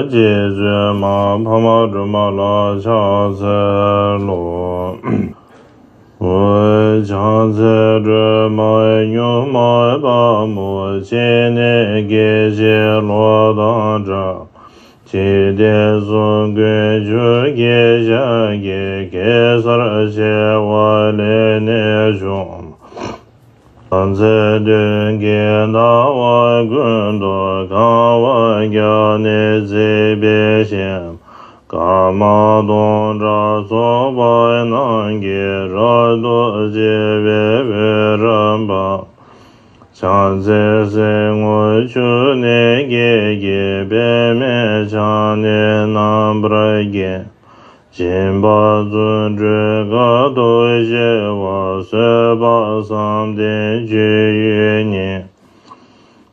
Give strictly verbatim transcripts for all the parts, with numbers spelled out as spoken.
རྗེ་བཙུན་མ་འཕགས་མ་སྒྲོལ་མ་ལ་ཕྱག་འཚལ་ལོ། ཕྱག་འཚལ་སྒྲོལ་མ་གཉུག་མ་དཔའ་མོ། སྤྱན་ནི་སྐད་ཅིག་གློག་དང་འདྲ། འཇིག་རྟེན་གསུམ་མགོན་ཁྱོད་ཀྱི་ཞབས་ཀྱིས། གེ་སར་བྱེ་བ་ལས་ནི་བྱུང་། ཕྱག་འཚལ་སྟོན་ཀའི་ཟླ་བ་ཀུན་ཏུ། གང་བ་བརྒྱ་ནི་བརྩེགས་པའི་ཞལ། སྐར་མ་སྟོང་ཕྲག་ཚོགས་པ་རྣམས་ཀྱིས། རབ་ཏུ་ཕྱེ་བའི་འོད་རབ་འབར། ཕྱག་འཚལ་སེར་སྔོ་ཆུ་ནས་སྐད་ཀྱིས། པདྨས་ཕྱག་ནི་རྣམ་པར་བརྒྱན། སྦྱིན་པ་བརྩོན་འགྲུས་དཀའ་ཐུབ་ཆེ་བ། བཟོད་པ་བསམ་གཏན་སྤྱོད་ཡུལ་ཉིད།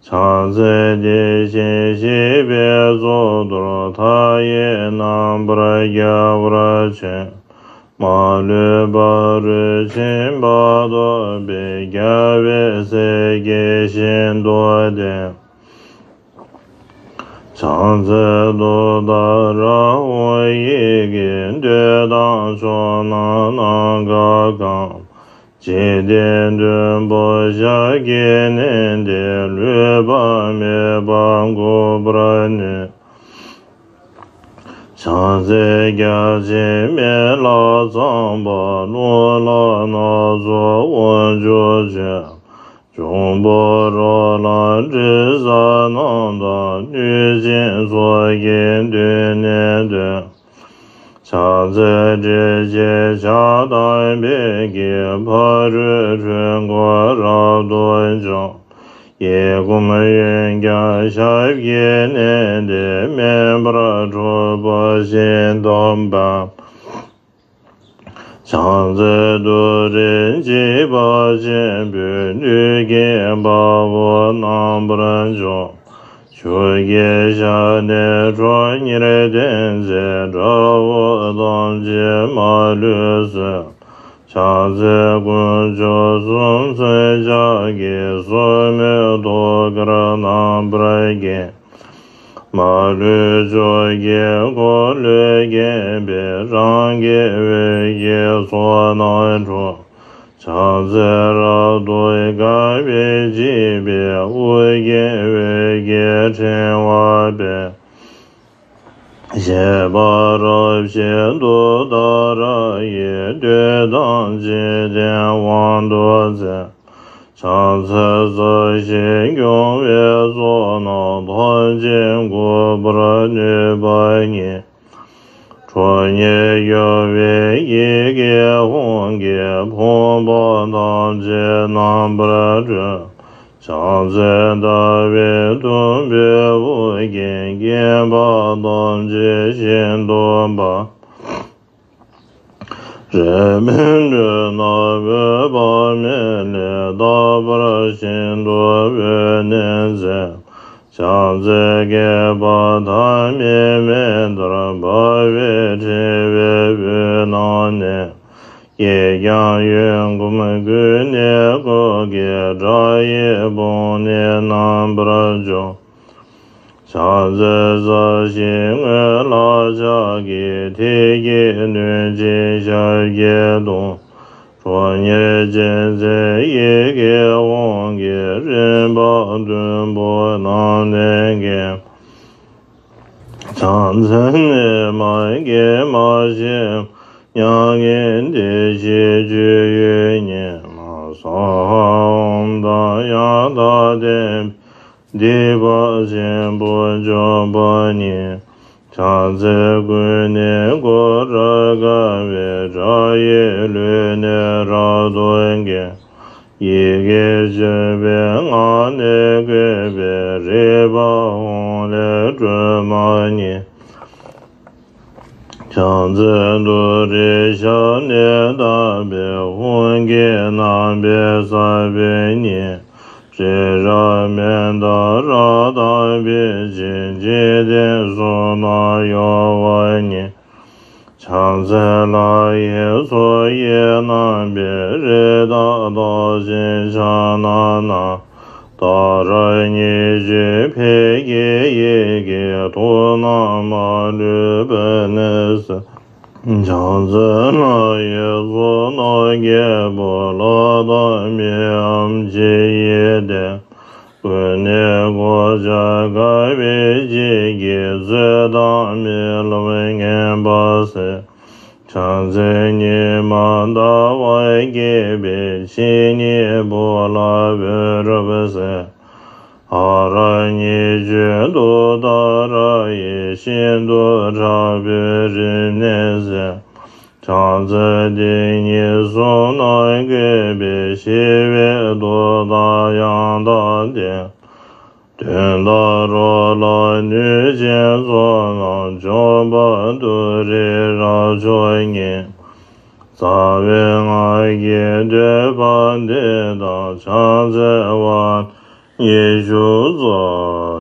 ཕྱག་འཚལ་དེ་བཞིན་གཤེགས་པའི་གཙུག་ཏོར། མཐའ་ཡས་རྣམ་པར་རྒྱལ་བར་མཚན། མ་ལུས་ཕ་རོལ་ཕྱིན་པ་ཐོབ་པའི། རྒྱལ་བའི་སྲས་ཀྱིས་ཤིན་ཏུ་བསྟེན། ཕྱག་འཚལ་ཏུཏྟཱ་ར་ཧཱུྃ་ཡི་གེ། འདོད་དང་ཕྱོགས་རྣམས་ནམ་མཁའ་གང་། འཇིག་རྟེན་བདུན་པོ་ཞབས་ཀྱིས་མནན་ཏེ། ལུས་པ་མེད་པར་འགུགས་པར་ནུས། ཕྱག་འཚལ་བརྒྱ་བྱིན་མེ་ལྷ་ཚངས་པ། རླུང་ལྷ་སྣ་ཚོགས་དབང་ཕྱུག་མཆོད། འབྱུང་པོ་རོ་ལངས་དྲི་ཟ་རྣམས་དང་། གནོད་སྦྱིན་ཚོགས་ཀྱིས་མདུན་ནས་བསྟོད། ཕྱག་འཚལ་ཏྲཊ་ཅེས་བྱ་དམ་པའི་དཀྱིལ། ཕ་རོལ་འཁྲུལ་འཁོར་རབ་ཏུ་འཇོམས། གཡས་བསྐུམ་གཡོན་བརྐྱང་ཞབས་ཀྱིས་མནན་ཏེ། མེ་འབར་འཁྲུགས་པ་ཞིང་སྟོང་པ། ཕྱག་འཚལ་ཏུ་རེ་འཇིགས་པ་ཆེན་པོས། གནོད་སྦྱིན་དཔའ་བོ་རྣམ་པར་འཇོམས། ཆུ་སྐྱེས་ཞལ་ནས་ཁྲོ་གཉེར་ལྡན་མཛད། དགྲ་བོ་ཐམས་ཅད་མ་ལུས་གསོད། ཕྱག་འཚལ་དཀོན་མཆོག་གསུམ་མཚོན་ཕྱག་རྒྱའི། སོར་མོས་ཐུགས་ཀར་རྣམ་པར་བརྒྱན། མ་ལུས་ཕྱོགས་ཀྱི་འཁོར་ལོས་བརྒྱན་པའི། རང་གི་འོད་ཀྱི་ཚོགས་རྣམས་འཁྲུགས། ཕྱག་འཚལ་རབ་ཏུ་དགའ་བའི་བརྗིད་པའི། ཨོ་རྒྱན་འོད་ཀྱི་ཕྲེང་བ་སྤེལ། བཞད་པ་རབ་བཞད་ཏུཏྟཱ་ར་ཡིས། འདོད་དང་འཇིག་རྟེན་དབང་དུ་མཛད། ཕྱག་འཚལ་ས་གཞི་སྐྱོང་བའི་ཚོགས་རྣམས། ཐམས་ཅད་འགུགས་པར་ནུས་པ་ཉིད། ཁྲོ་གཉེར་གཡོ་བའི་ཡི་གེ་ཧཱུྃ་གིས། ཕོངས་པ་ཐམས་ཅད་རྣམ་པར་སྒྲོལ། ཕྱག་འཚལ་ཟླ་བའི་དུམ་བུས་དབུ་བརྒྱན། བརྒྱན་པ་ཐམས་ཅད་ཤིན་ཏུ་འབར། རེག་པའི་འོད་རྣམས་འོད་དཔག་མེད་ལས། རྟག་པར་ཤིན་ཏུ་འོད་ནི་མཛད། ཕྱག་འཚལ་བསྐལ་པ་ཐ་མལ་མེ་ལྟར། འབར་བའི་ཕྲེང་བའི་འོད་རྣམས་ནི། གཡས་བརྐྱང་གཡོན་བསྐུམ་ཀུན་ནས་བཀུག་གི། དགྲ་ཡི་དཔུང་ནི་རྣམ་པར་འཇོམས། ཕྱག་འཚལ་ས་གཞིའི་ངོས་ལ་ཕྱག་གི། མཐིལ་གྱིས་བསྣུན་ཅིང་ཞབས་ཀྱིས་བརྡུང་། ཁྲོ་གཉེར་ཅན་མཛད་ཡི་གེ་ཧཱུྃ་གིས། རིམ་པ་བདུན་པོ་རྣམས་ནི་འགེམས། ཕྱག་འཚལ་ནི་མ་སྐྱེས་མ་ཤི་མྱ་ངན་འདས་ཞི་སྤྱོད་ཡུལ་ཉིད་མ། སྭཱ་ཧཱ་ཨོཾ་དང་ཡང་དག་ལྡན་པས། སྡིག་པ་ཆེན་པོ་འཇོམས་པ་ཉིད། ཕྱག་འཚལ་ཀུན་ནས་བསྐོར་རབ་དགའ་བའི། དགྲ་ཡི་ལུས་ནི་རབ་ཏུ་འགེམས། ཡི་གེ་བཅུ་པའི་ངག་ནི་བཀོད་པའི། རིག་པ་ཧཱུྃ་ལས་སྒྲོལ་མ་ཉིད། ཕྱག་འཚལ་ཏུ་རེའི་ཞབས་ནི་བརྡབས་པའི། ཧཱུྃ་གི་རྣམ་པའི་ས་བོན་ཉིད། རི་རབ་མནྡ་ར་དང་འབིགས་བྱེད། འཇིག་རྟེན་གསུམ་རྣམས་གཡོ་བ་ཉིད། ཕྱག་འཚལ་ལྷ་ཡི་མཚོ་ཡི་རྣམ་པའི། རི་དྭགས་བདག་ཆེན་ཕྱག་ན་བསྣམས། ཏཱ་ར་གཉིས་བརྗོད་ཕཊ་ཀྱི་ཡི་གེ་དྲུག་རྣམས་མ་ལུས་པར་གནས་ཟེར། བྱང་རྩེ་ལྷ་ཡི་གཙུག་ཏོར་རྒྱལ་པོ་ལྷ་དང་མིའམ་ཅི་ཡིས་བསྟེན། ཀུན་ནས་གོ་ཆ་དགའ་བའི་བརྗིད་ཀྱིས་ཚུལ་དང་མི་སློབ་ངན་པ་སེལ། བྱང་རྩེ་ཉི་མ་ཟླ་བ་རྒྱས་པའི་ཕྱི་ཉིན་བུ་ལ་བོད་རབ་གསལ། ཧ་ར་གཉིས་བརྗོད་ཏུཏྟཱ་ར་ཡིས་ཤིན་ཏུ་དྲག་པོའི་རིམས་ནད་སེལ། བྱང་རྩེ་དེ་ཉིད་གསུམ་རྣམས་བཀོད་པའི་ཞི་བའི་མཐུ་དང་ཡང་དག་ལྡན། གདོན་དང་རོ་ལངས་གནོད་སྦྱིན་ཚོགས་རྣམས་འཇོམས་པ་ཏུ་རེ་རབ་མཆོག་བརྙེས། རྩ་བའི་སྔགས་ཀྱི་བསྟོད་པ་འདི་དང་། བྱང་རྩེ་དབང་ཡེ་ཤེས་རྫོགས།